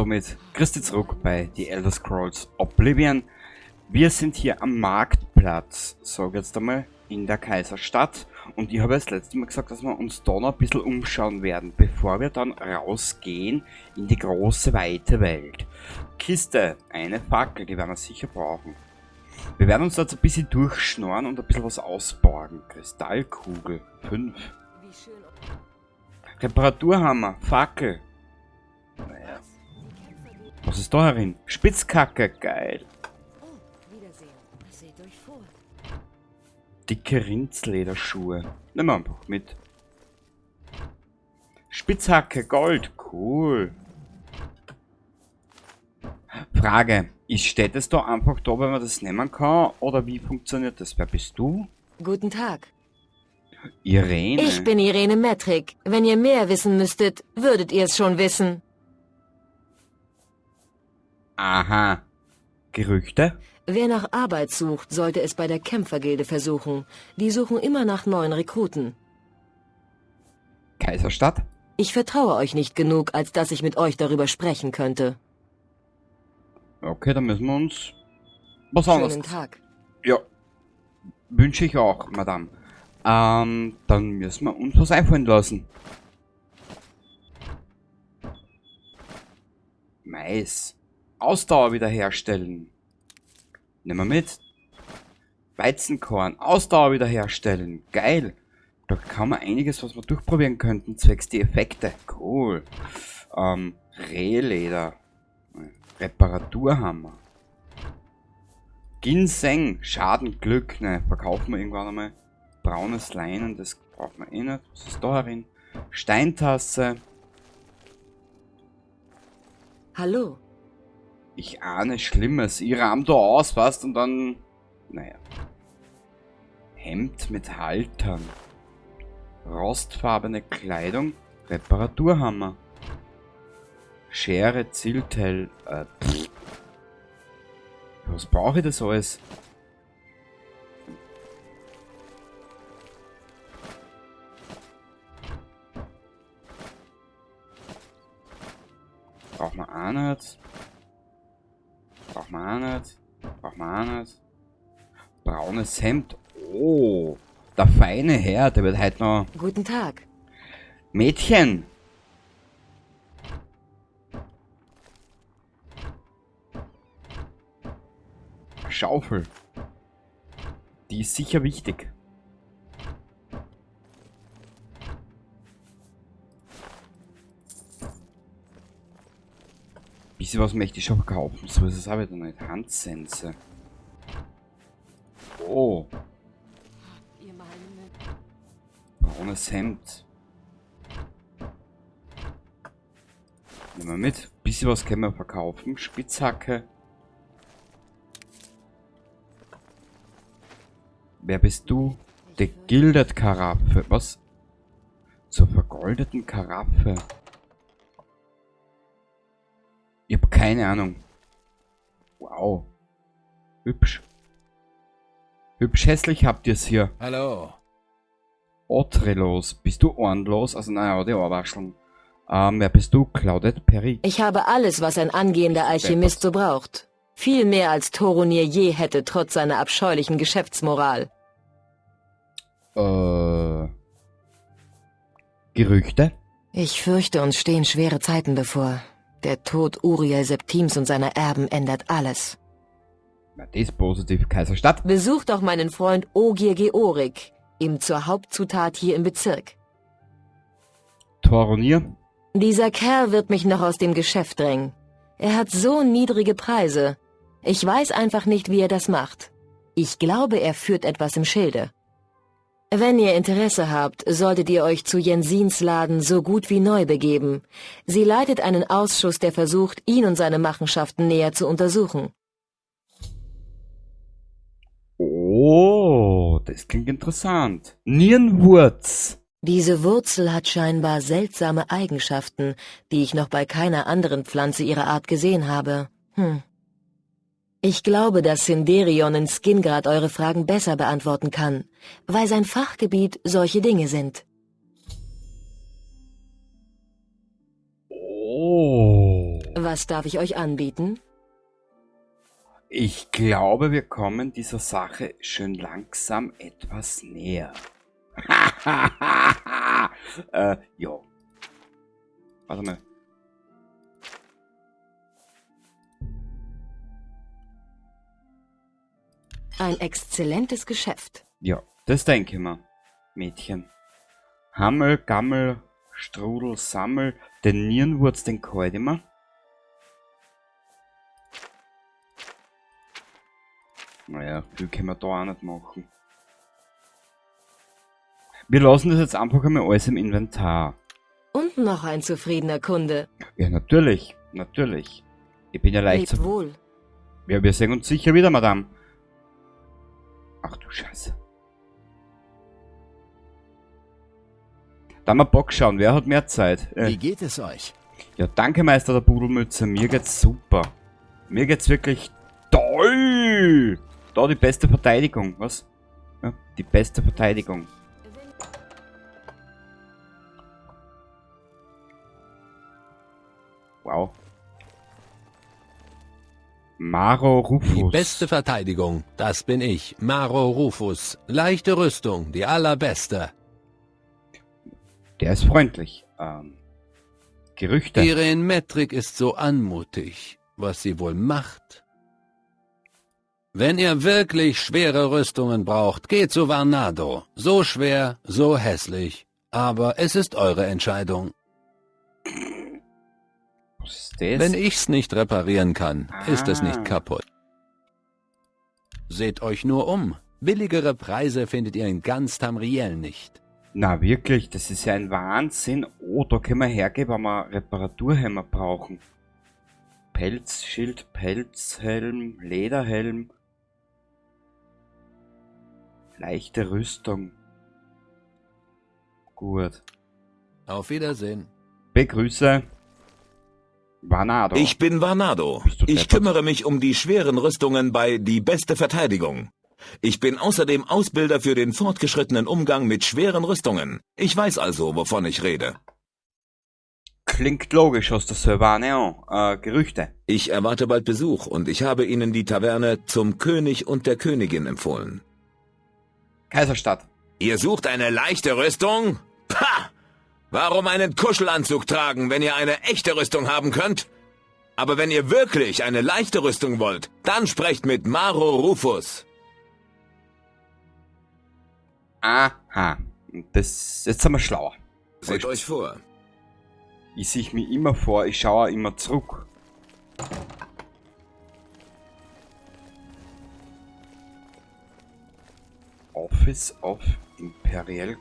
somit Christi zurück bei The Elder Scrolls Oblivion. Wir sind hier am Marktplatz, sag jetzt einmal, in der Kaiserstadt. Und ich habe das letzte Mal gesagt, dass wir uns da noch ein bisschen umschauen werden, bevor wir dann rausgehen in die große, weite Welt. Kiste, eine Fackel, die werden wir sicher brauchen. Wir werden uns da jetzt ein bisschen durchschnorren und ein bisschen was ausborgen. Kristallkugel, 5. Reparaturhammer, Fackel. Naja. Was ist da herin? Spitzkacke, geil. Dicke Rindslederschuhe. Nehmen wir einfach mit. Spitzhacke, Gold, cool. Frage, steht es da einfach da, wenn man das nehmen kann? Oder wie funktioniert das? Wer bist du? Guten Tag. Irene. Ich bin Irene Metric. Wenn ihr mehr wissen müsstet, würdet ihr es schon wissen. Aha. Gerüchte? Wer nach Arbeit sucht, sollte es bei der Kämpfergilde versuchen. Die suchen immer nach neuen Rekruten. Kaiserstadt? Ich vertraue euch nicht genug, als dass ich mit euch darüber sprechen könnte. Okay, dann müssen wir uns was anderes. Schönen Tag. Ja. Wünsche ich auch, Madame. Dann müssen wir uns was einfallen lassen. Mais. Ausdauer wiederherstellen. Nehmen wir mit. Weizenkorn. Ausdauer wiederherstellen. Geil. Da kann man einiges, was wir durchprobieren könnten, zwecks die Effekte. Cool. Rehleder. Reparaturhammer. Ginseng. Schaden, Glück. Ne, verkaufen wir irgendwann einmal. Braunes Leinen, das braucht man eh nicht. Was ist da herin? Steintasse. Hallo. Ich ahne Schlimmes. Ich rahm da aus, weißt, und dann... Naja. Hemd mit Haltern. Rostfarbene Kleidung. Reparaturhammer. Schere, Ziltel. Pff. Was brauche ich das alles? Braucht man auch nicht. Braucht man auch nicht. Braucht man auch nicht. Braunes Hemd. Oh, der feine Herr, der wird heute noch... Guten Tag. Mädchen. Schaufel. Die ist sicher wichtig. Bisschen was möchte ich schon verkaufen. So ist es auch wieder nicht. Handsense. Oh. Braunes Hemd. Nehmen wir mit. Bisschen was können wir verkaufen. Spitzhacke. Wer bist du? Die Gilded Karaffe. Was? Zur vergoldeten Karaffe. Ich hab keine Ahnung. Wow. Hübsch. Hübsch hässlich habt ihr's hier. Hallo. Otrelos. Bist du ohrenlos? Also naja, die Ohrwascheln. Wer bist du? Claudette Perry. Ich habe alles, was ein angehender Alchemist so braucht. Viel mehr als Torunir je hätte, trotz seiner abscheulichen Geschäftsmoral. Gerüchte? Ich fürchte, uns stehen schwere Zeiten bevor. Der Tod Uriel Septims und seiner Erben ändert alles. Na, das ist positiv. Kaiserstadt. Besucht auch meinen Freund Ogier Georik, ihm zur Hauptzutat hier im Bezirk. Torunir? Dieser Kerl wird mich noch aus dem Geschäft drängen. Er hat so niedrige Preise. Ich weiß einfach nicht, wie er das macht. Ich glaube, er führt etwas im Schilde. Wenn ihr Interesse habt, solltet ihr euch zu Jensins Laden so gut wie neu begeben. Sie leitet einen Ausschuss, der versucht, ihn und seine Machenschaften näher zu untersuchen. Oh, das klingt interessant. Nierenwurz. Diese Wurzel hat scheinbar seltsame Eigenschaften, die ich noch bei keiner anderen Pflanze ihrer Art gesehen habe. Ich glaube, dass Sinderion in Skingrad eure Fragen besser beantworten kann, weil sein Fachgebiet solche Dinge sind. Oh. Was darf ich euch anbieten? Ich glaube, wir kommen dieser Sache schön langsam etwas näher. Ja. Warte mal. Ein exzellentes Geschäft. Ja, das denke ich mir, Mädchen. Hammel, Gammel, Strudel, Sammel, den Nierenwurz, den kalt immer. Naja, viel können wir da auch nicht machen. Wir lassen das jetzt einfach einmal alles im Inventar. Und noch ein zufriedener Kunde. Ja, natürlich, natürlich. Ich bin ja leicht Lebt wohl. Ja, wir sehen uns sicher wieder, Madame. Ach du Scheiße. Da mal Bock schauen, wer hat mehr Zeit? Wie geht es euch? Ja, danke Meister der Pudelmütze, mir geht's super. Mir geht's wirklich toll. Da die beste Verteidigung, was? Ja, die beste Verteidigung. Wow. Maro Rufus. Die beste Verteidigung, das bin ich, Maro Rufus. Leichte Rüstung, die allerbeste. Der ist freundlich. Gerüchte. Irene Metrik ist so anmutig, was sie wohl macht. Wenn ihr wirklich schwere Rüstungen braucht, geht zu Varnado. So schwer, so hässlich. Aber es ist eure Entscheidung. Was ist das? Wenn ich's nicht reparieren kann, ist es nicht kaputt. Seht euch nur um. Billigere Preise findet ihr in ganz Tamriel nicht. Na wirklich, das ist ja ein Wahnsinn. Oh, da können wir hergehen, wenn wir Reparaturhämmer brauchen. Pelzschild, Pelzhelm, Lederhelm. Leichte Rüstung. Gut. Auf Wiedersehen. Begrüße. Varnado. Ich bin Varnado. Bist du Ich deppert? kümmere mich um die schweren Rüstungen bei Die beste Verteidigung. Ich bin außerdem Ausbilder für den fortgeschrittenen Umgang mit schweren Rüstungen. Ich weiß also, wovon ich rede. Klingt logisch aus der Sylvane. Gerüchte. Ich erwarte bald Besuch und ich habe Ihnen die Taverne zum König und der Königin empfohlen. Kaiserstadt. Ihr sucht eine leichte Rüstung? Pah! Warum einen Kuschelanzug tragen, wenn ihr eine echte Rüstung haben könnt? Aber wenn ihr wirklich eine leichte Rüstung wollt, dann sprecht mit Maro Rufus. Aha. Das, jetzt sind wir schlauer. Seht euch vor. Ich sehe mich immer vor, ich schaue immer zurück. Office of Imperial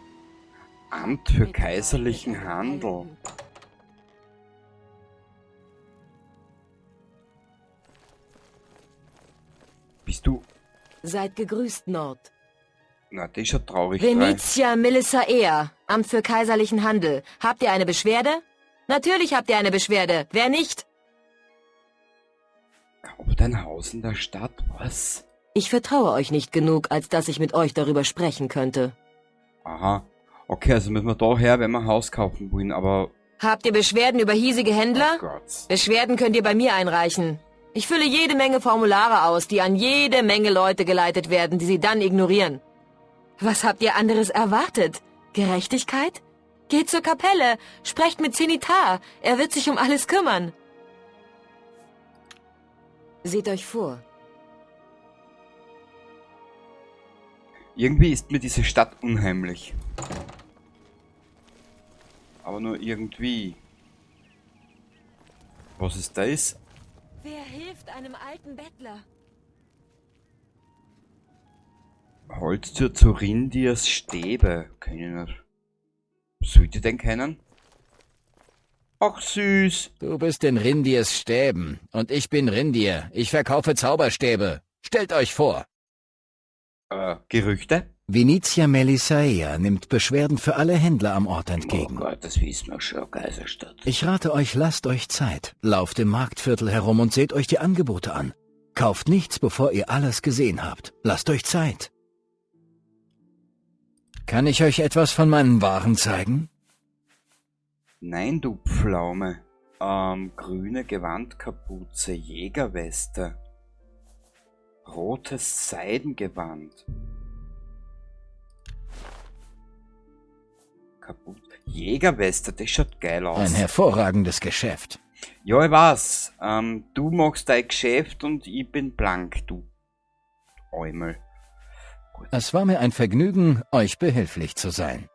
Amt für kaiserlichen Handel. Bist du... Seid gegrüßt, Nord. Na, das ist ja traurig. Venetia Milisaea, Amt für kaiserlichen Handel. Habt ihr eine Beschwerde? Natürlich habt ihr eine Beschwerde. Wer nicht? Kauft ein Haus in der Stadt? Was? Ich vertraue euch nicht genug, als dass ich mit euch darüber sprechen könnte. Aha. Okay, also müssen wir da her, wenn wir ein Haus kaufen wollen, aber... Habt ihr Beschwerden über hiesige Händler? Oh Gott. Beschwerden könnt ihr bei mir einreichen. Ich fülle jede Menge Formulare aus, die an jede Menge Leute geleitet werden, die sie dann ignorieren. Was habt ihr anderes erwartet? Gerechtigkeit? Geht zur Kapelle, sprecht mit Zenitar, er wird sich um alles kümmern. Seht euch vor. Irgendwie ist mir diese Stadt unheimlich. Aber nur irgendwie. Was ist das? Wer hilft einem alten Bettler? Holztür zu Rindirs Stäbe. Kenn ich nicht. Sollte ich den kennen? Ach süß. Du bist in Rindirs Stäben und ich bin Rindir. Ich verkaufe Zauberstäbe. Stellt euch vor. Gerüchte? Venetia Melisaea nimmt Beschwerden für alle Händler am Ort entgegen. Oh Gott, das wissen wir schon, Kaiserstadt. Ich rate euch, lasst euch Zeit. Lauft im Marktviertel herum und seht euch die Angebote an. Kauft nichts, bevor ihr alles gesehen habt. Lasst euch Zeit. Kann ich euch etwas von meinen Waren zeigen? Nein, du Pflaume. Grüne Gewandkapuze, Jägerweste. Rotes Seidengewand. Kapuze. Jägerweste, das schaut geil aus. Ein hervorragendes Geschäft. Ja, ich weiß. Du machst dein Geschäft und ich bin blank, du Eumel. Gut. Es war mir ein Vergnügen, euch behilflich zu sein.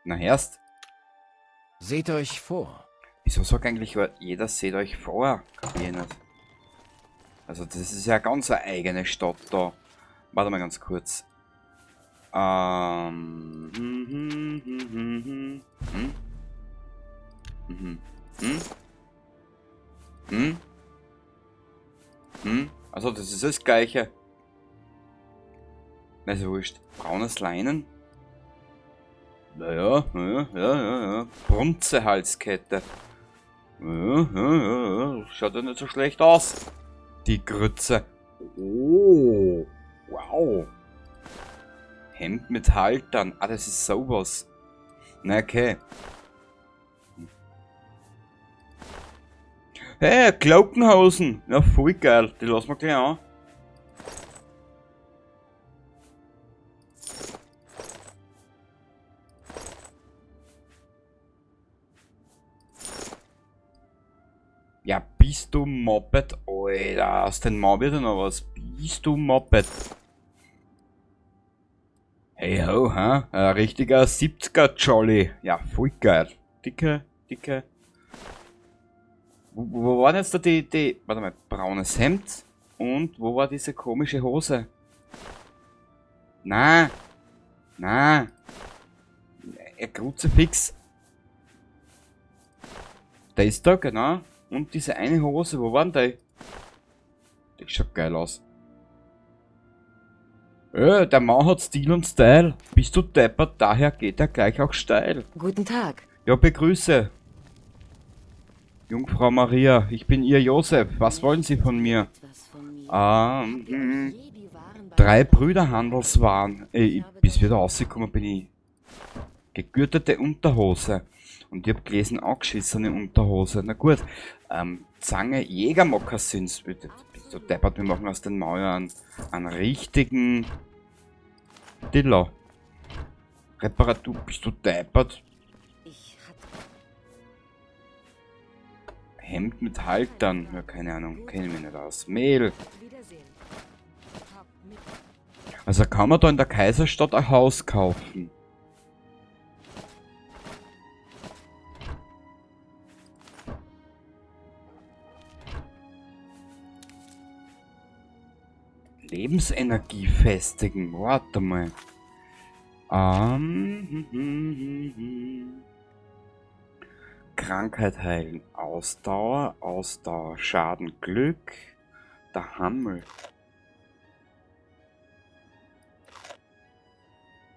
Na erst. Seht euch vor. Wieso sagt eigentlich jeder, seht euch vor? Kapier ich nicht. Also das ist ja ganz eine eigene Stadt da. Warte mal ganz kurz. Also das ist das Gleiche. Na, ist ja wurscht. Braunes Leinen. Naja, ja, ja, ja, ja. Brunzehalskette. Ja, ja, ja, ja. Schaut ja nicht so schlecht aus. Die Grütze. Oh, wow. Hemd mit Haltern. Ah, das ist sowas. Na, okay. Hey, Glockenhausen. Ja, voll geil. Die lassen wir gleich an. Ja, bist du Moped? Alter, aus dem Mann wird ja noch was. Bist du Moped? Hey ho, ha? Ein richtiger 70er Jolly. Ja, voll geil. Dicke, dicke. Wo waren jetzt da die, warte mal, braunes Hemd? Und wo war diese komische Hose? Na, na. Er Kruzifix. Der ist da, genau. Und diese eine Hose, wo war denn die? Die schaut geil aus. Der Mann hat Stil und Style. Bist du deppert, daher geht er gleich auch steil. Guten Tag. Ja, begrüße. Jungfrau Maria, ich bin ihr Josef. Was wollen Sie von mir? 3 Brüderhandelswaren. Ey, bis wir da rausgekommen bin ich. Gegürtete Unterhose. Und ich hab gelesen, angeschissene Unterhose. Na gut. Zange, Jägermokassins. Bist du deppert, wir machen aus den Mauern einen richtigen Diller. Reparatur, bist du deppert? Hemd mit Haltern. Ja, keine Ahnung, kenne ich mich nicht aus. Mehl. Also kann man da in der Kaiserstadt ein Haus kaufen? Lebensenergie festigen. Warte mal. Krankheit heilen. Ausdauer, Ausdauer, Schaden, Glück. Der Hammel.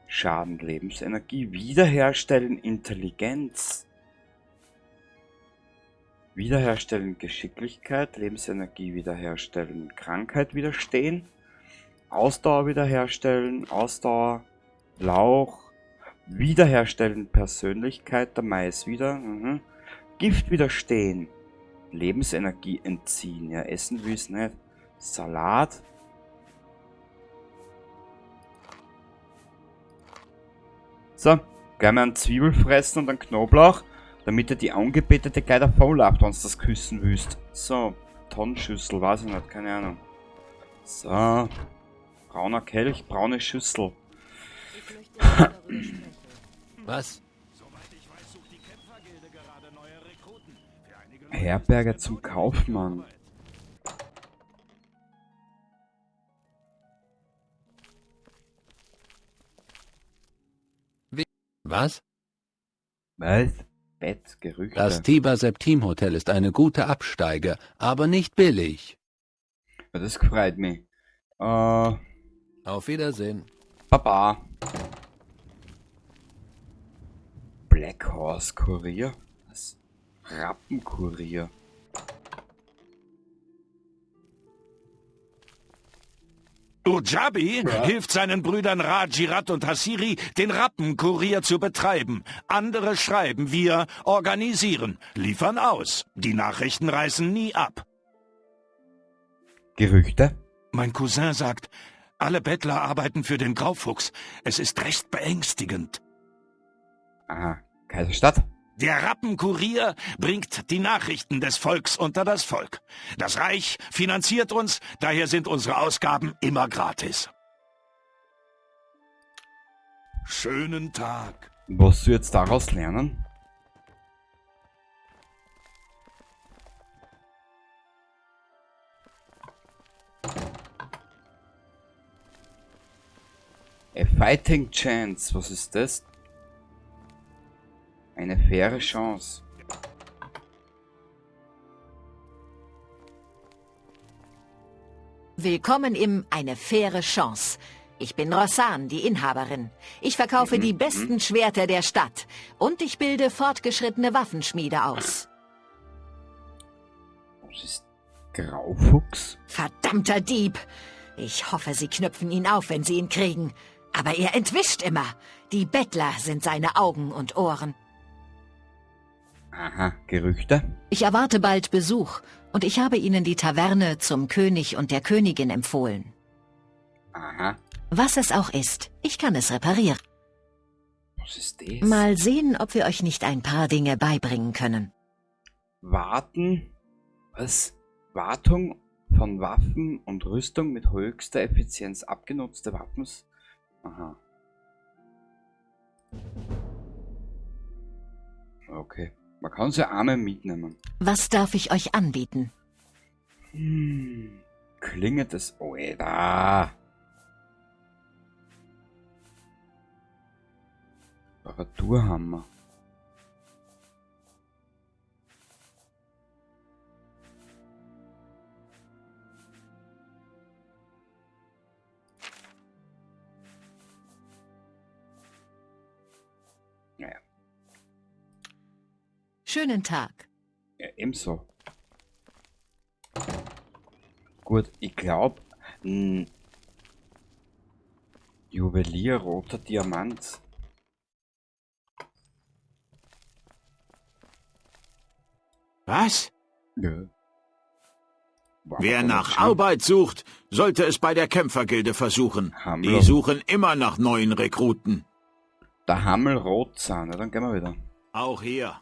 Schaden, Lebensenergie. Wiederherstellen, Intelligenz. Wiederherstellen, Geschicklichkeit. Lebensenergie wiederherstellen. Krankheit widerstehen. Ausdauer wiederherstellen, Ausdauer, Lauch, wiederherstellen, Persönlichkeit, der Mais wieder, Gift widerstehen, Lebensenergie entziehen, ja, essen will's nicht, Salat. So, gleich mal einen Zwiebel fressen und einen Knoblauch, damit ihr die angebetete gleich davon läuft, wenn's das küssen willst. So, Tonnenschüssel, weiß ich nicht, keine Ahnung. So. Brauner Kelch, braune Schüssel. Was? Herberge zum Kaufmann. Wie? Was? Was? Bett, Gerüchte. Das Tiber Septim Hotel ist eine gute Absteige, aber nicht billig. Ja, das freut mich. Auf Wiedersehen. Baba. Black Horse Kurier? Was? Rappenkurier. Urjabi hilft seinen Brüdern Rajirat und Hasiri, den Rappenkurier zu betreiben. Andere schreiben, wir organisieren, liefern aus. Die Nachrichten reißen nie ab. Gerüchte? Mein Cousin sagt, alle Bettler arbeiten für den Graufuchs. Es ist recht beängstigend. Aha. Kaiserstadt? Der Rappenkurier bringt die Nachrichten des Volks unter das Volk. Das Reich finanziert uns, daher sind unsere Ausgaben immer gratis. Schönen Tag. Was du jetzt daraus lernen? A Fighting Chance, was ist das? Eine faire Chance. Willkommen im Eine faire Chance. Ich bin Rossan, die Inhaberin. Ich verkaufe die besten Schwerter der Stadt und ich bilde fortgeschrittene Waffenschmiede aus. Was ist Graufuchs? Verdammter Dieb! Ich hoffe, sie knüpfen ihn auf, wenn sie ihn kriegen. Aber er entwischt immer. Die Bettler sind seine Augen und Ohren. Aha, Gerüchte? Ich erwarte bald Besuch und ich habe ihnen die Taverne zum König und der Königin empfohlen. Aha, Was es auch ist, ich kann es reparieren. was ist das? Mal sehen, ob wir euch nicht ein paar Dinge beibringen können. Warten, was? Wartung von Waffen und Rüstung mit höchster Effizienz abgenutzte Waffen. Aha. Okay. Man kann sie Arme mitnehmen. Was darf ich euch anbieten? Hm. Klinge des Oeda. Reparaturhammer. Naja, Schönen Tag. ja, ebenso. Gut, ich glaube, Juwelier, roter Diamant. Was? Nö. War Wer aber nicht nach schlimm. Arbeit sucht, sollte es bei der Kämpfergilde versuchen. Hamlo. Die suchen immer nach neuen Rekruten. Der Hammel Rotzahn, ja, dann gehen wir wieder. Auch hier.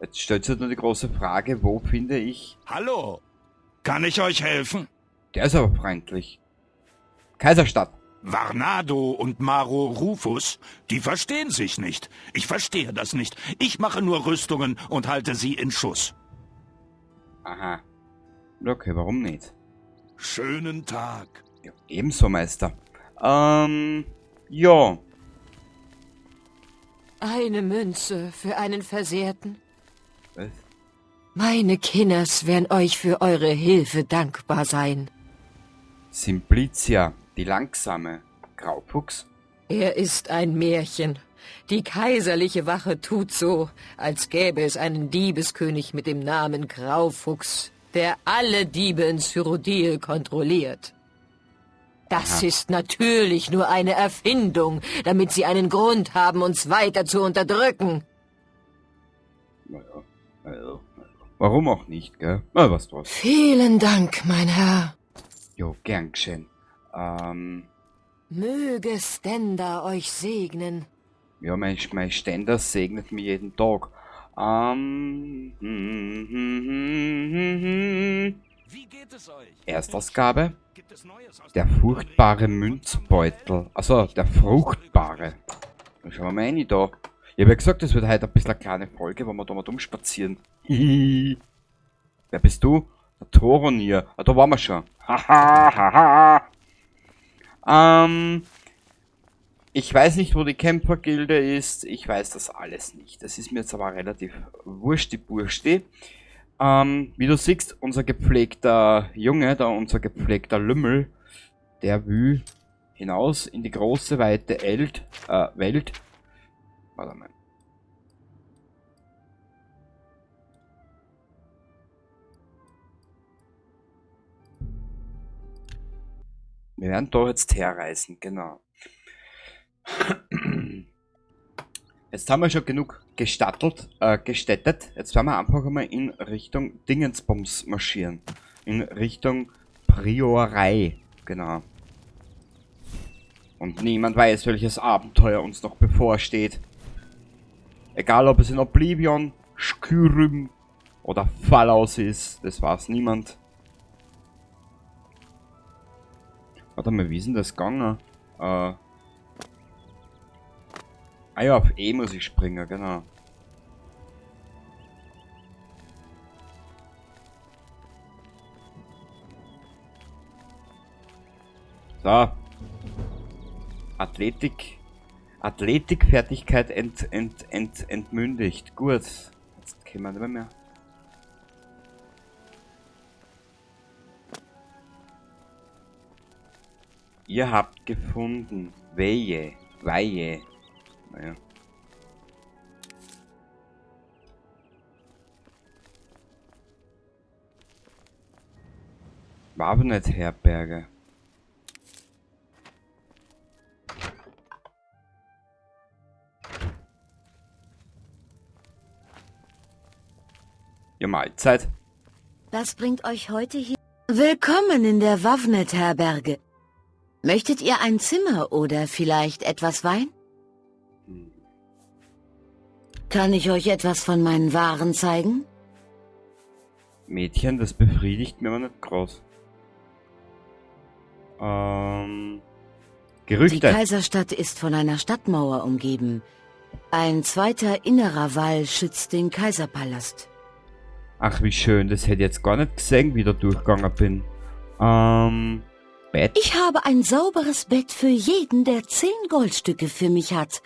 Jetzt stellt sich nur die große Frage, wo finde ich... Hallo. Kann ich euch helfen? Der ist aber freundlich. Kaiserstadt. Varnado und Maro Rufus, die verstehen sich nicht. Ich verstehe das nicht. Ich mache nur Rüstungen und halte sie in Schuss. Aha. Okay, warum nicht? Schönen Tag. Ja, ebenso, Meister. Ja. Eine Münze für einen Versehrten. Was? Meine Kinders werden euch für eure Hilfe dankbar sein. Simplicia, die langsame. Graufuchs. Er ist ein Märchen. Die kaiserliche Wache tut so, als gäbe es einen Diebeskönig mit dem Namen Graufuchs, der alle Diebe in Cyrodiil kontrolliert. Das ist natürlich nur eine Erfindung, damit sie einen Grund haben, uns weiter zu unterdrücken. Naja, naja, naja. Warum auch nicht, gell? Na, was was. Vielen Dank, mein Herr. Jo, gern geschehen. Möge Stender euch segnen. Ja, mein Ständer segnet mich jeden Tag. Wie geht es euch? Erstausgabe. Gibt es Neues aus Der furchtbare Münzbeutel. Also der fruchtbare. Dann schauen wir mal rein da. Ich hab ja gesagt, das wird heute ein bisschen eine kleine Folge, wo wir da mal rumspazieren. Wer bist du? Der Thoronir. Ah, da waren wir schon. Haha, haha. Ich weiß nicht, wo die Kämpfergilde ist. Ich weiß das alles nicht. Das ist mir jetzt aber relativ wurscht, die Burschte. Wie du siehst, unser gepflegter Junge, da unser gepflegter Lümmel, der will hinaus in die große, weite Welt. Warte mal. Wir werden da jetzt herreisen, genau. Jetzt haben wir schon genug gestattet. Jetzt werden wir einfach einmal in Richtung Dingensbums marschieren. In Richtung Priorei, genau. Und niemand weiß, welches Abenteuer uns noch bevorsteht. Egal, ob es in Oblivion, Skyrim oder Fallout ist, das weiß niemand. Warte mal, wie ist denn das gegangen? Ah ja, auf E muss ich springen, genau. So. Athletik. Athletikfertigkeit entmündigt. Gut. Jetzt können wir nicht mehr. Ihr habt gefunden. Weihe. Weihe. Naja. War aber nicht Herberge. Ja, Mahlzeit. Was bringt euch heute hier? Willkommen in der Wavnet-Herberge. Möchtet ihr ein Zimmer oder vielleicht etwas Wein? Kann ich euch etwas von meinen Waren zeigen? Mädchen, das befriedigt mir aber nicht groß. Gerüchte. Die Kaiserstadt ist von einer Stadtmauer umgeben. Ein zweiter innerer Wall schützt den Kaiserpalast. Ach, wie schön. Das hätte ich jetzt gar nicht gesehen, wie ich da durchgegangen bin. Bett. Ich habe ein sauberes Bett für jeden, der 10 Goldstücke für mich hat.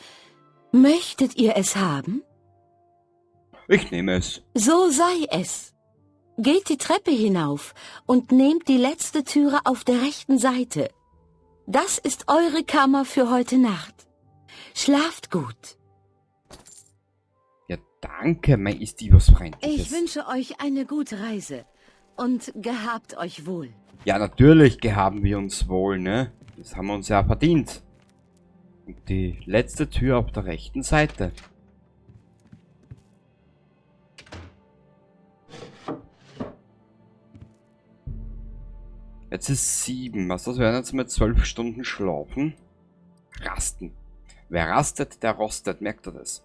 Möchtet ihr es haben? Ich nehme es. So sei es. Geht die Treppe hinauf und nehmt die letzte Türe auf der rechten Seite. Das ist eure Kammer für heute Nacht. Schlaft gut. Ja, danke, mei, ist die was Freundliches. Ich wünsche euch eine gute Reise und gehabt euch wohl. Ja, natürlich gehaben wir uns wohl, ne? Das haben wir uns ja verdient. Und die letzte Tür auf der rechten Seite. Jetzt ist 7. Was, das werden jetzt mal 12 Stunden schlafen. Rasten. Wer rastet, der rostet. Merkt ihr das?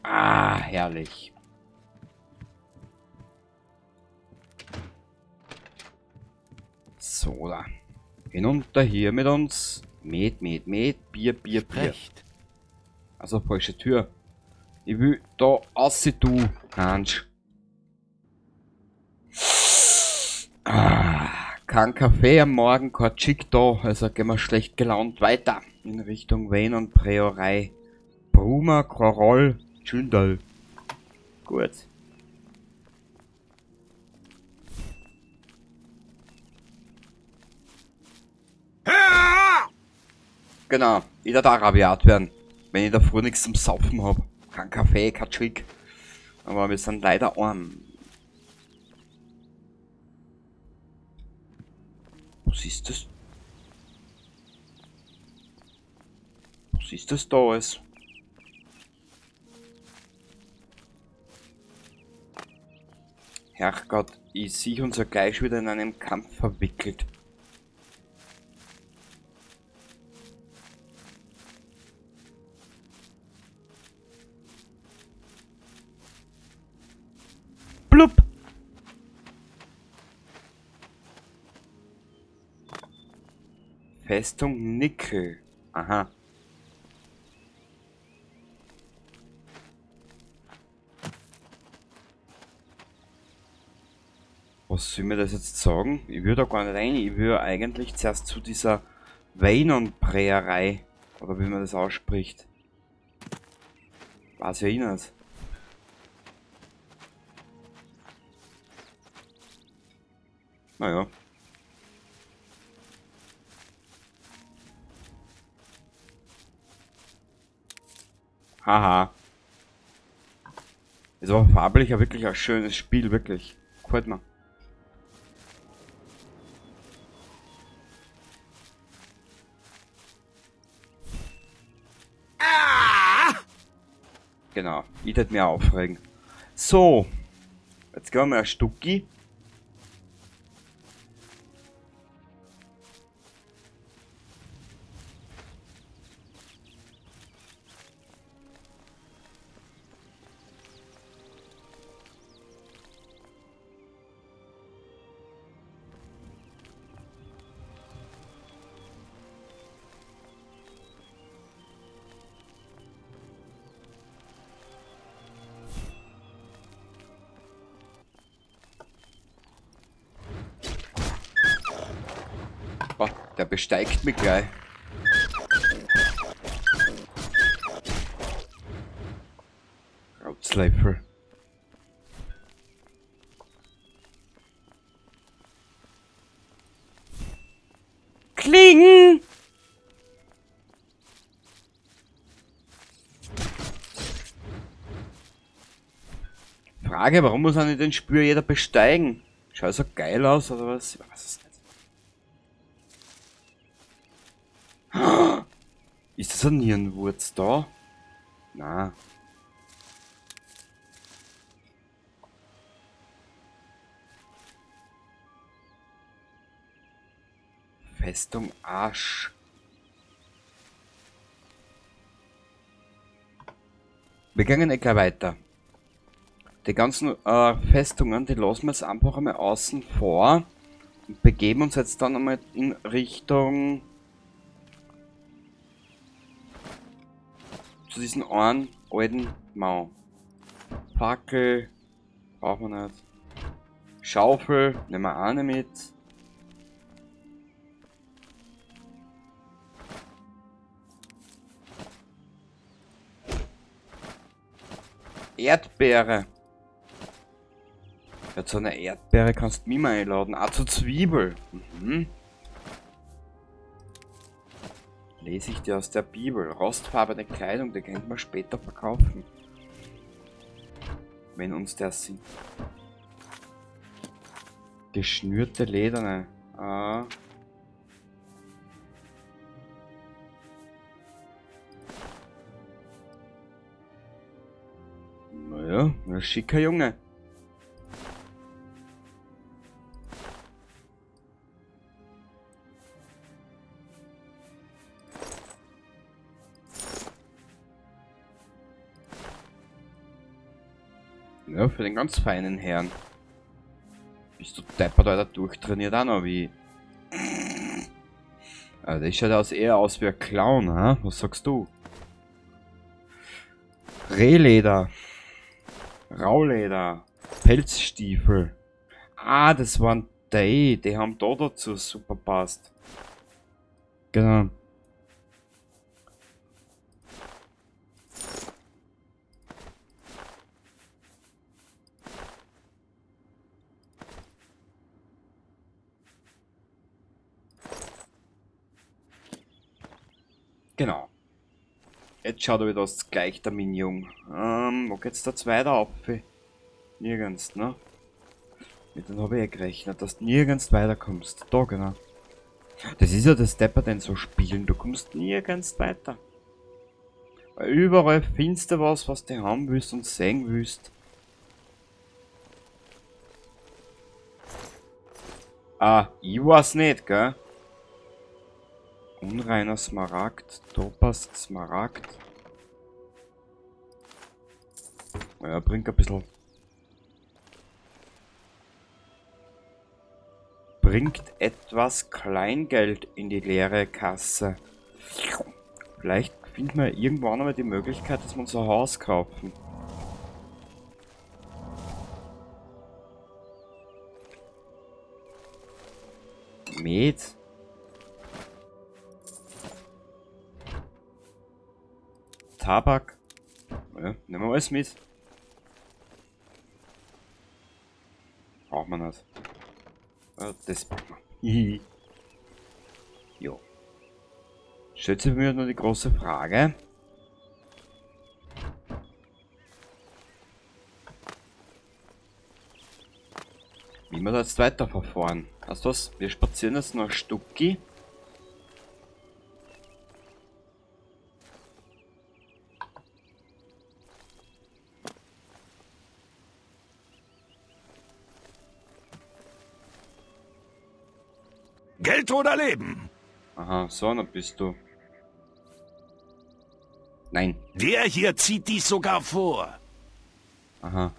Ah, herrlich. So, da. Hinunter hier mit uns. Met, Met, Met. Bier, Bier, Bier. Recht. Also, falsche Tür. Ich will da aussehen, du Hansch. Ah, kein Kaffee am Morgen, kein Chick da, also gehen wir schlecht gelaunt weiter in Richtung Wien und Priorei. Bruma, Korol, Schündel. Gut. Genau, ich darf auch rabiat werden, wenn ich da früh nichts zum Saufen hab. Kein Kaffee, kein Chick. Aber wir sind leider arm. Was ist das? Was ist das da alles? Herrgott, ich sehe uns ja gleich wieder in einem Kampf verwickelt. Blub! Festung Nickel. Aha. Was soll mir das jetzt sagen? Ich würde da gar nicht rein. Ich würde eigentlich zuerst zu dieser Weynon-Präerei, oder wie man das ausspricht. Weiß ja ich nicht. Naja. Haha. Ist aber farblich ja wirklich ein schönes Spiel, wirklich. Gefällt mir. Genau, ich tät mich auch aufregen. So, jetzt gehen wir mal ein Stucki. Boah, der besteigt mich gleich. Rotzlöffel. Kling! Frage, warum muss eigentlich den Spür jeder besteigen? Schaut so geil aus, oder was? Ich weiß es nicht. Ist das ein Nierenwurz da? Na. Festung Arsch. Wir gehen eh gleich weiter. Die ganzen Festungen, die lassen wir jetzt einfach einmal außen vor und begeben uns jetzt dann einmal in Richtung zu diesem einen alten Mann. Fackel brauchen wir nicht. Schaufel nehmen wir auch nicht mit. Erdbeere. Ja, zu einer Erdbeere kannst du mich mal einladen. Ah, zur Zwiebel. Mhm. Lese ich dir aus der Bibel. Rostfarbene Kleidung, die könnte man später verkaufen. Wenn uns der sieht. Geschnürte Lederne. Ah. Naja, ein schicker Junge. Ja, für den ganz feinen Herrn. Bist du deppert, Alter, durchtrainiert auch noch wie. Also, das schaut eher aus wie ein Clown, hä? Was sagst du? Rehleder. Rauleder. Pelzstiefel. Ah, das waren die. Die haben da dazu super passt. Genau. Genau. Jetzt schaut er wieder aus gleich der Minion. Wo geht's da jetzt weiter auf? Nirgends, ne? Mit dem habe ich eh gerechnet, dass du nirgends weiterkommst. Da, genau. Das ist ja das Depper denn so spielen, du kommst nirgends weiter. Weil überall findest du was, was du haben willst und sehen willst. Ah, ich weiß nicht, gell? Unreiner Smaragd, Topas Smaragd. Ja, bringt ein bisschen. Bringt etwas Kleingeld in die leere Kasse. Vielleicht finden wir irgendwann einmal die Möglichkeit, dass wir unser Haus kaufen. Met. Tabak. Ja, nehmen wir alles mit. Braucht man nicht. Ja, das braucht man. Jo. Stellt sich mir nur die große Frage. Wie wir da jetzt weiterverfahren. Weißt du was? Wir spazieren jetzt noch ein Stückchen. Geld oder Leben. Aha, so einer bist du. Nein. Der hier zieht dies sogar vor. Aha.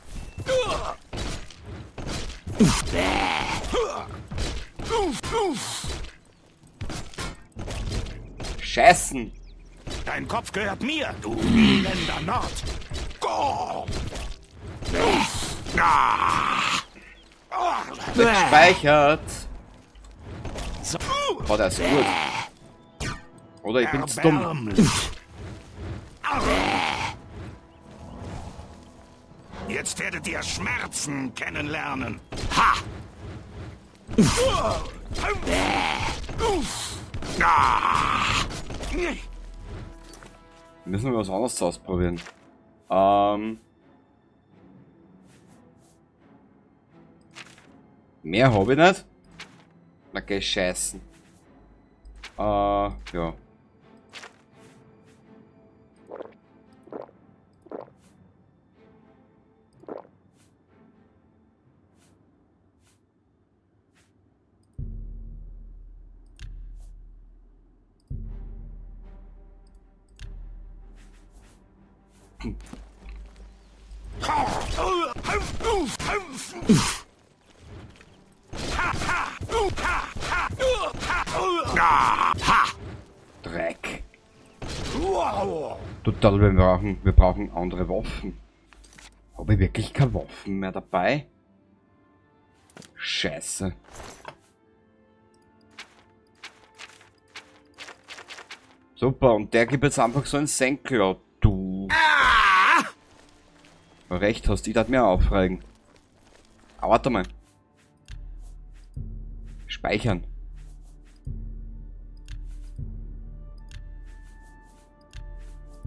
Scheißen! Dein Kopf gehört mir, du elender Nord. Go! Gespeichert! So. Oh, der ist gut. Oder ich bin zu dumm. Erbärmlich. Jetzt werdet ihr Schmerzen kennenlernen. Ha! Müssen wir was anderes ausprobieren. Mehr habe ich nicht. Na geh scheißen. Ja. Dreck. Total, wir brauchen andere Waffen. Habe ich wirklich keine Waffen mehr dabei? Scheiße. Super, und der gibt jetzt einfach so einen Senkel, du. Recht hast, ich darf mir aufregen. Aber warte mal. Speichern.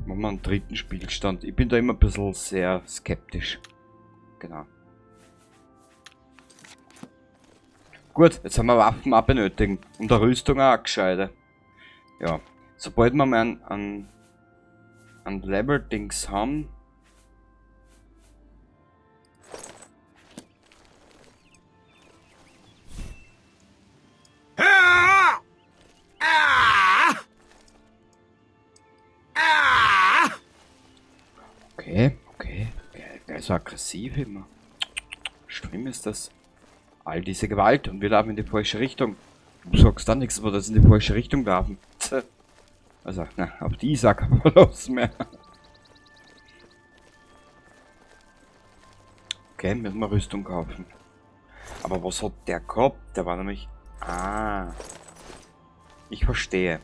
Machen wir einen dritten Spielstand. Ich bin da immer ein bisschen sehr skeptisch. Genau. Gut, jetzt haben wir Waffen auch benötigen. Und eine Rüstung auch gescheite. Ja. Sobald wir mal ein Level-Dings haben. Okay, okay. Der ist so aggressiv immer. Schlimm ist das. All diese Gewalt und wir laufen in die falsche Richtung. Du sagst dann nichts, aber das in die falsche Richtung laufen. Tja. Also, na, auf die Sache los mehr. Okay, müssen wir Rüstung kaufen. Aber was hat der gehabt? Der war nämlich... Ah. Ich verstehe.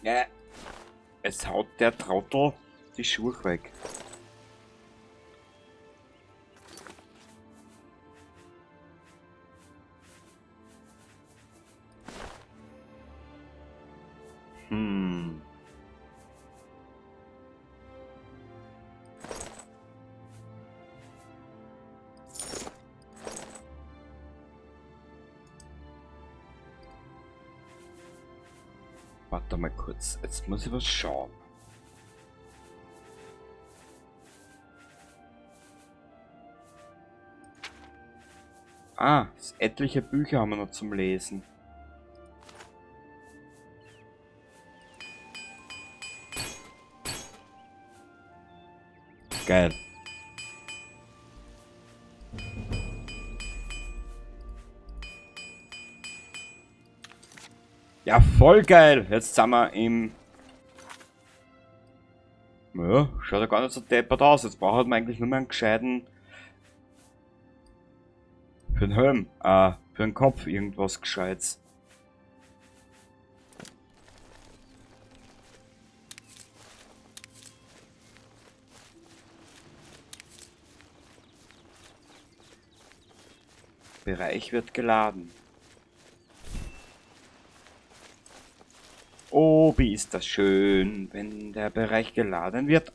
Ja, es haut der Trottel die Schuhe weg. Warte mal kurz, jetzt muss ich was schauen. Ah, etliche Bücher haben wir noch zum Lesen. Geil. Ja, voll geil. Jetzt sind wir im... Ja, schaut ja gar nicht so deppert aus. Jetzt braucht man eigentlich nur mehr einen gescheiten... Für den Helm, für den Kopf irgendwas Gescheites. Bereich wird geladen. Oh, wie ist das schön, wenn der Bereich geladen wird.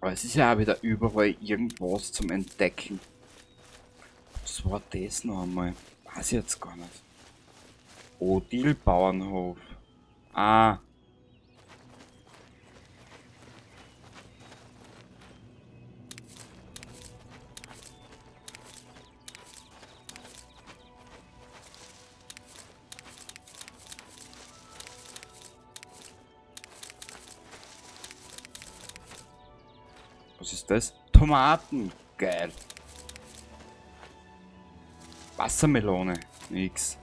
Aber es ist ja auch wieder überall irgendwas zum Entdecken. Was war das noch einmal? Weiß ich jetzt gar nicht. Odil Bauernhof. Ah. Was ist das? Tomaten. Geil. Wassermelone. Nix.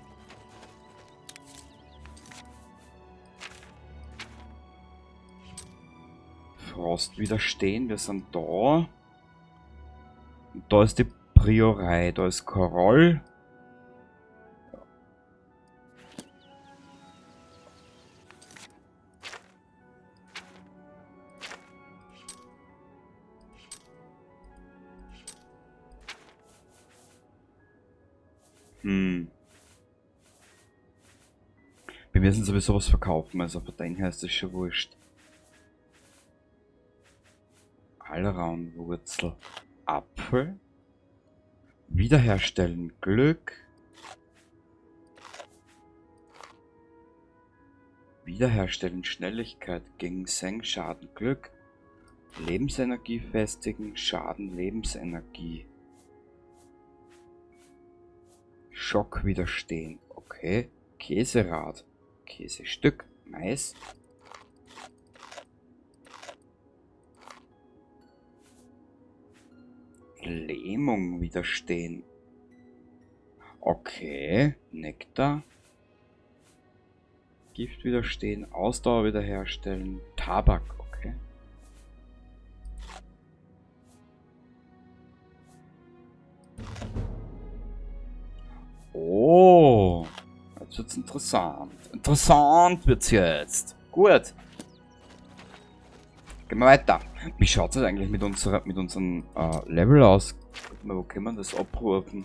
Frost widerstehen. Wir sind da. Und da ist die Priorei. Da ist Chorrol. Wir müssen sowieso was verkaufen, also von dem her ist das schon wurscht. Alraunwurzel, Apfel, wiederherstellen Glück, wiederherstellen Schnelligkeit gegen Senkschaden Glück, Lebensenergie festigen, Schaden Lebensenergie. Schock widerstehen, okay. Käserad, Käsestück, Mais. Lähmung widerstehen. Okay, Nektar. Gift widerstehen, Ausdauer wiederherstellen, Tabak, okay. Oh, jetzt wird's interessant. Interessant wird's jetzt. Gut. Gehen wir weiter. Wie schaut's jetzt eigentlich mit unserem Level aus? Guck mal, wo kann man das abrufen?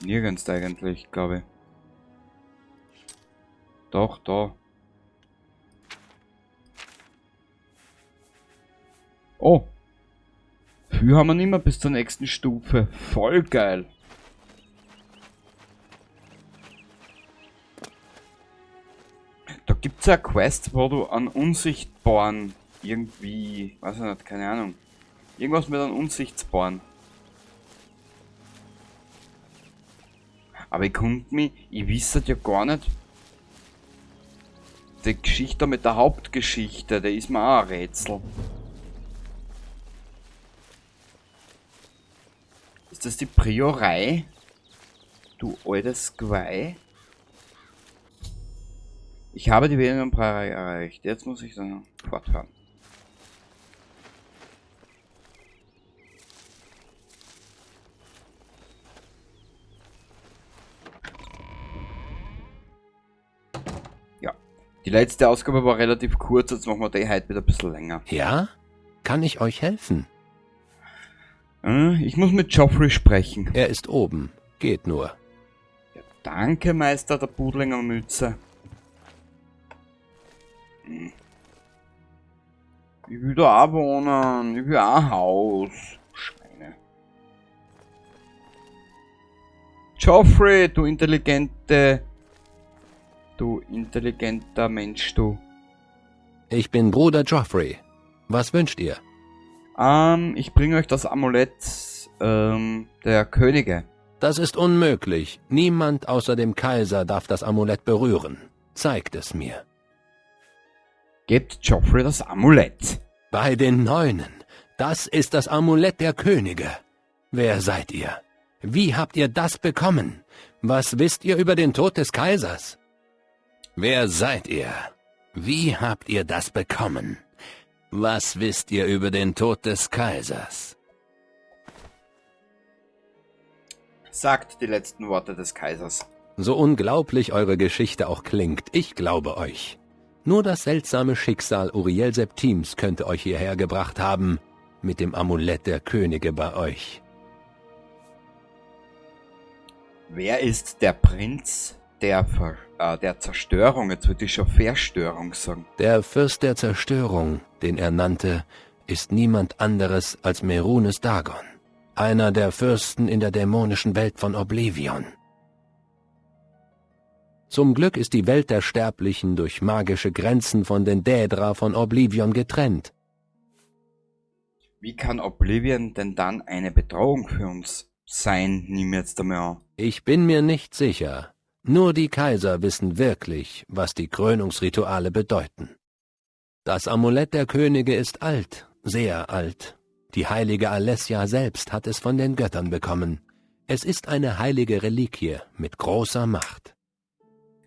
Nirgends eigentlich, glaube ich. Doch, da. Oh. Viel haben wir nicht mehr bis zur nächsten Stufe. Voll geil. Da gibt's ja eine Quest, wo du an Unsichtbaren irgendwie, weiß ich nicht, keine Ahnung. Irgendwas mit einem Unsichtbaren. Aber ich konnte mich, ich wisse ja gar nicht. Die Geschichte mit der Hauptgeschichte, der ist mir auch ein Rätsel. Ist das die Priorei? Du altes Geweih. Ich habe die Venenbrauerei erreicht. Jetzt muss ich dann fortfahren. Ja. Die letzte Ausgabe war relativ kurz, jetzt machen wir die heute wieder ein bisschen länger. Ja? Kann ich euch helfen? Ich muss mit Geoffrey sprechen. Er ist oben. Geht nur. Ja, danke, Meister der Pudlinger Mütze. Ich will da auch wohnen. Ich will auch ein Haus. Schweine. Geoffrey, du intelligente... Du intelligenter Mensch, du. Ich bin Bruder Geoffrey. Was wünscht ihr? Ich bringe euch das Amulett der Könige. Das ist unmöglich. Niemand außer dem Kaiser darf das Amulett berühren. Zeigt es mir. Gebt Geoffrey das Amulett. Bei den Neunen. Das ist das Amulett der Könige. Wer seid ihr? Wie habt ihr das bekommen? Was wisst ihr über den Tod des Kaisers? Wer seid ihr? Wie habt ihr das bekommen? Was wisst ihr über den Tod des Kaisers? Sagt die letzten Worte des Kaisers. So unglaublich eure Geschichte auch klingt, ich glaube euch. Nur das seltsame Schicksal Uriel Septims könnte euch hierher gebracht haben, mit dem Amulett der Könige bei euch. Wer ist der Prinz der, Ver der Zerstörung? Jetzt würde ich schon Verstörung sagen. Der Fürst der Zerstörung, den er nannte, ist niemand anderes als Merunes Dagon, einer der Fürsten in der dämonischen Welt von Oblivion. Zum Glück ist die Welt der Sterblichen durch magische Grenzen von den Daedra von Oblivion getrennt. Wie kann Oblivion denn dann eine Bedrohung für uns sein, nimm jetzt einmal an? Ich bin mir nicht sicher. Nur die Kaiser wissen wirklich, was die Krönungsrituale bedeuten. Das Amulett der Könige ist alt, sehr alt. Die heilige Alessia selbst hat es von den Göttern bekommen. Es ist eine heilige Reliquie mit großer Macht.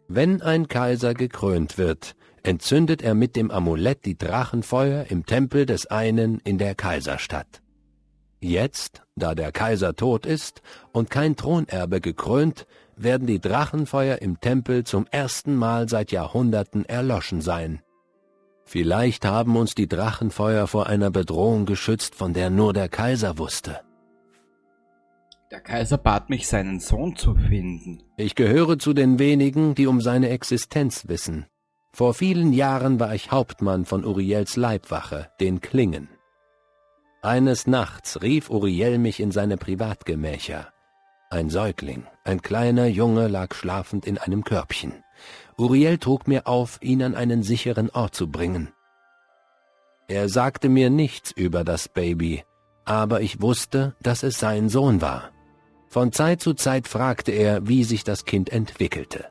Wenn ein Kaiser gekrönt wird, entzündet er mit dem Amulett die Drachenfeuer im Tempel des einen in der Kaiserstadt. Jetzt, da der Kaiser tot ist und kein Thronerbe gekrönt, werden die Drachenfeuer im Tempel zum ersten Mal seit Jahrhunderten erloschen sein. Vielleicht haben uns die Drachenfeuer vor einer Bedrohung geschützt, von der nur der Kaiser wusste. Der Kaiser bat mich, seinen Sohn zu finden. Ich gehöre zu den wenigen, die um seine Existenz wissen. Vor vielen Jahren war ich Hauptmann von Uriels Leibwache, den Klingen. Eines Nachts rief Uriel mich in seine Privatgemächer. Ein Säugling, ein kleiner Junge, lag schlafend in einem Körbchen. Uriel trug mir auf, ihn an einen sicheren Ort zu bringen. Er sagte mir nichts über das Baby, aber ich wusste, dass es sein Sohn war. Von Zeit zu Zeit fragte er, wie sich das Kind entwickelte.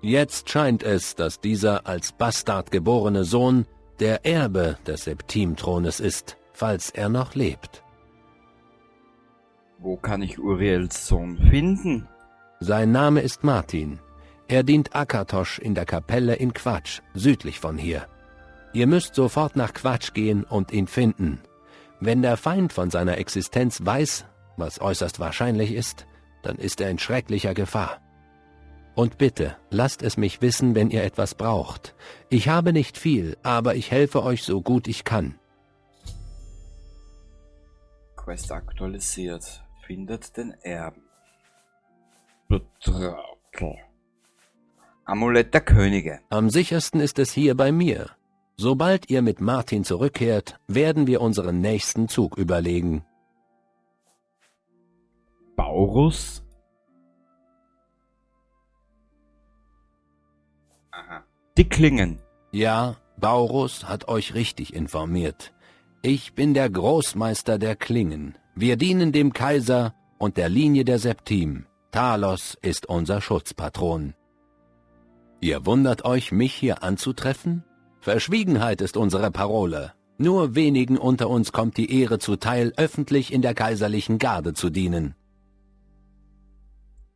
Jetzt scheint es, dass dieser als Bastard geborene Sohn der Erbe des Septimthrones ist, falls er noch lebt. Wo kann ich Uriels Sohn finden? Sein Name ist Martin. Er dient Akatosh in der Kapelle in Quatsch, südlich von hier. Ihr müsst sofort nach Quatsch gehen und ihn finden. Wenn der Feind von seiner Existenz weiß, was äußerst wahrscheinlich ist, dann ist er in schrecklicher Gefahr. Und bitte, lasst es mich wissen, wenn ihr etwas braucht. Ich habe nicht viel, aber ich helfe euch so gut ich kann. Quest aktualisiert. Findet den Erben. Betrottel. Amulett der Könige. Am sichersten ist es hier bei mir. Sobald ihr mit Martin zurückkehrt, werden wir unseren nächsten Zug überlegen. Baurus? Aha. Die Klingen. Ja, Baurus hat euch richtig informiert. Ich bin der Großmeister der Klingen. Wir dienen dem Kaiser und der Linie der Septim. Talos ist unser Schutzpatron. Ihr wundert euch, mich hier anzutreffen? Verschwiegenheit ist unsere Parole. Nur wenigen unter uns kommt die Ehre zuteil, öffentlich in der kaiserlichen Garde zu dienen.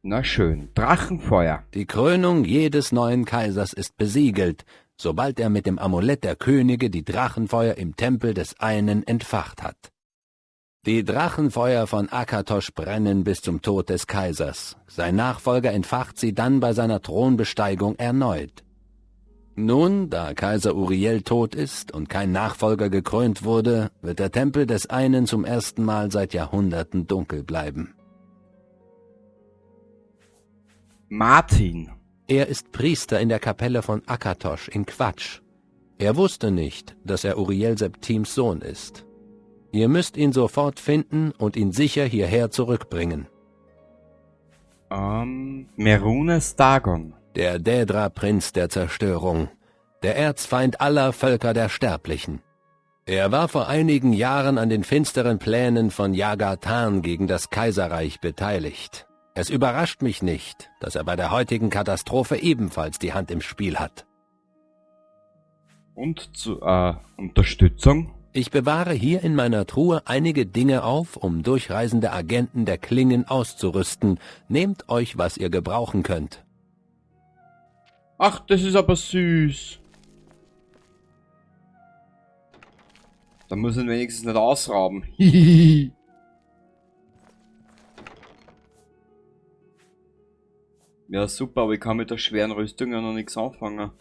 Na schön, Drachenfeuer. Die Krönung jedes neuen Kaisers ist besiegelt, sobald er mit dem Amulett der Könige die Drachenfeuer im Tempel des einen entfacht hat. Die Drachenfeuer von Akatosh brennen bis zum Tod des Kaisers. Sein Nachfolger entfacht sie dann bei seiner Thronbesteigung erneut. Nun, da Kaiser Uriel tot ist und kein Nachfolger gekrönt wurde, wird der Tempel des einen zum ersten Mal seit Jahrhunderten dunkel bleiben. Martin. Er ist Priester in der Kapelle von Akatosh in Quatsch. Er wusste nicht, dass er Uriel Septims Sohn ist. Ihr müsst ihn sofort finden und ihn sicher hierher zurückbringen. Merunes Dagon. Der Daedra-Prinz der Zerstörung. Der Erzfeind aller Völker der Sterblichen. Er war vor einigen Jahren an den finsteren Plänen von Jagar-Tharn gegen das Kaiserreich beteiligt. Es überrascht mich nicht, dass er bei der heutigen Katastrophe ebenfalls die Hand im Spiel hat. Und zu Unterstützung? Ich bewahre hier in meiner Truhe einige Dinge auf, um durchreisende Agenten der Klingen auszurüsten. Nehmt euch, was ihr gebrauchen könnt. Ach, das ist aber süß. Da muss ich ihn wenigstens nicht ausrauben. Hihihi. Ja, super, aber ich kann mit der schweren Rüstung ja noch nichts anfangen.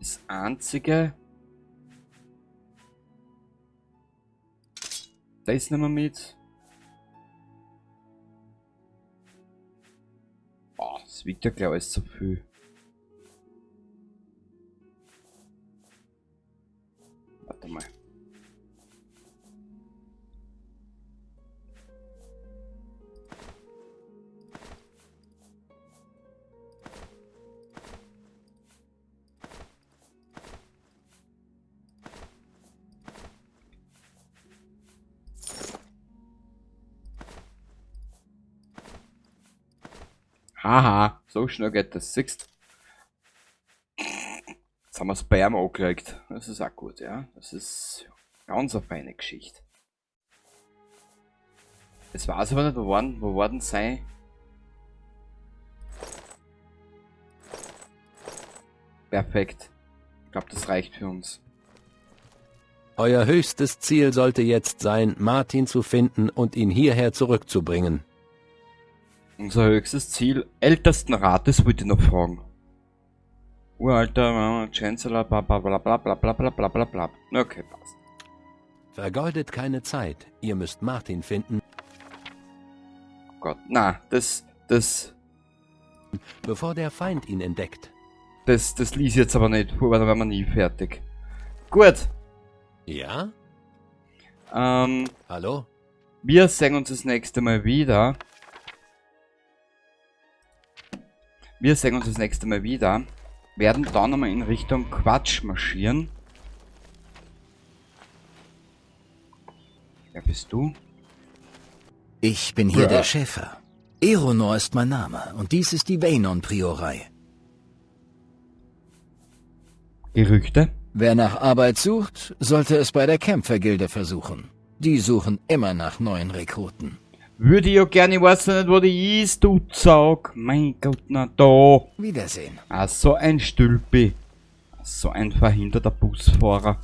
Das einzige. Das nehmen wir mit. Oh, das wiegt ja gleich alles zu viel. Warte mal. Haha, so schnell geht das. Siehst? Jetzt haben wir Spam angelegt. Das ist auch gut, ja. Das ist ganz eine feine Geschichte. Jetzt weiß ich aber nicht, wo war denn sein? Perfekt. Ich glaub, das reicht für uns. Euer höchstes Ziel sollte jetzt sein, Martin zu finden und ihn hierher zurückzubringen. Unser höchstes Ziel, ältesten Rates, wollte ich noch fragen. Uralter, Chancellor, bla bla bla bla bla bla bla bla bla bla. Okay, passt. Vergeudet keine Zeit. Ihr müsst Martin finden. Oh Gott, na, das... Bevor der Feind ihn entdeckt. Das lies ich jetzt aber nicht, weil dann wären wir nie fertig. Gut. Ja? Hallo? Wir sehen uns das nächste Mal wieder. Wir sehen uns das nächste Mal wieder. Werden dann nochmal in Richtung Kvatch marschieren. Wer bist du? Ich bin hier der Schäfer. Eronor ist mein Name und dies ist die Veynon-Priorei. Gerüchte? Wer nach Arbeit sucht, sollte es bei der Kämpfergilde versuchen. Die suchen immer nach neuen Rekruten. Würde ich ja gerne, ich weiß ja nicht, wo die ist, du Zaug. Mein Gott, na da. Wiedersehen. Ah, so ein Stülpi. So ein verhinderter Busfahrer.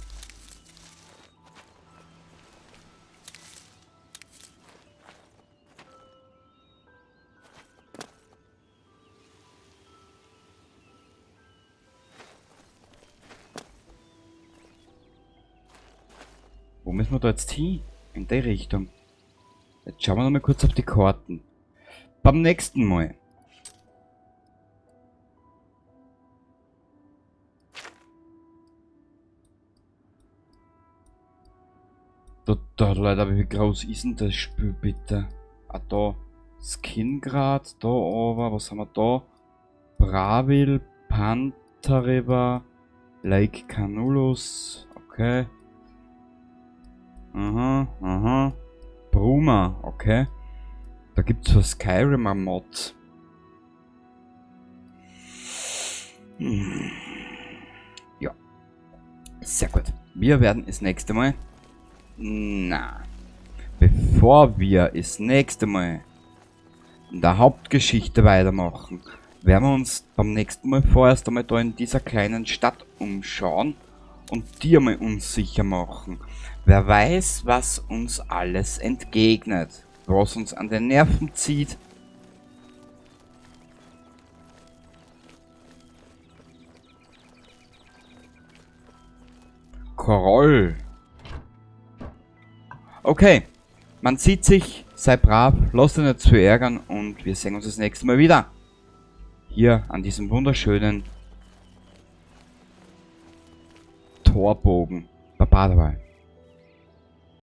Wo müssen wir da jetzt hin? In die Richtung. Jetzt schauen wir noch mal kurz auf die Karten. Beim nächsten Mal. Da, Leute, wie groß ist denn das Spiel bitte? Ah, da. Skingrad, da aber, was haben wir da? Bravil, Pantherriver, Lake Canulus, okay. Aha, aha. Bruma, okay. Da gibt's für Skyrim eine Mod. Ja. Sehr gut. Wir werden das nächste Mal... Na. Bevor wir das nächste Mal in der Hauptgeschichte weitermachen, werden wir uns beim nächsten Mal vorerst einmal da in dieser kleinen Stadt umschauen und die einmal unsicher machen. Wer weiß, was uns alles entgegnet, was uns an den Nerven zieht. Chorrol. Okay, man sieht sich, sei brav, lass dich nicht zu ärgern und wir sehen uns das nächste Mal wieder. Hier an diesem wunderschönen Torbogen. Baba dabei.